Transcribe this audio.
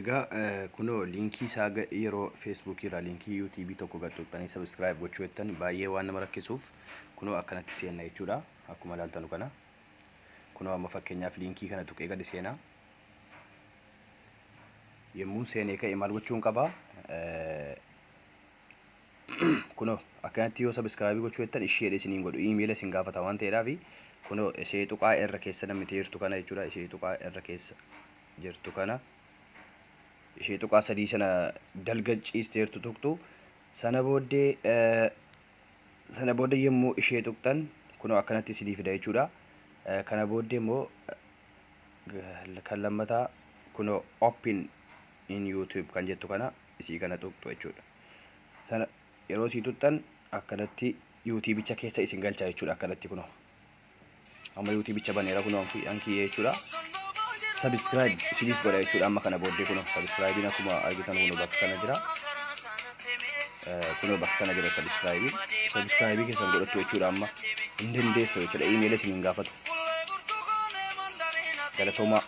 Egaa kunoo liinkii isaa yeroo Feesbuukii irraa liinkii yuutuubii tokko gad tuqxanii subscribe gochuu jettan baay'ee waan nama rakkisuuf, kunoo akkanatti seenna jechuudha. Akkuma ilaaltanu kana. Kunoo amma fakkeenyaaf liinkii kana tuqee gadi seenaa. Yommuu seenee ka'e maal gochuun qaba? Kunoo akkanatti yoo subscribe gochuu jettan ishee isiniin godhu, iimeela isin gaafata waan ta'eedhaaf, kunoo ishee tuqaa irra keessa namni jirtu kana jechuudha. Ishee tuqaa irra keessa jirtu kana, ishee tuqaa sadii sana dalga ciisteertu tuqxu. Sana booddee yommuu ishee tuqxan kunoo akkanatti isinii fida jechuudha. Kana booddee immoo kan lammataa kunoo "Open in YouTube" kan jettu kana, isii kana tuqxu jechuudha. Sana yeroo isii tuqxan akkanatti yuutuubicha keessa isin galcha jechuudha. Akkanatti kunoo amma yuutuubicha baneera, kunoo ankiyyee jechuudha. Subscribe isiniif godha jechuudha. Amma kana booddee kunoo subscribeiin akkuma argitan kunoo bakka kana jira. Kunoo bakka kana jira subscribeiin. Subscribe keessan godhattu jechuudha. Amma hin dandeessu jechuudha. Iimeela isin hin gaafatu. Galatoomaa.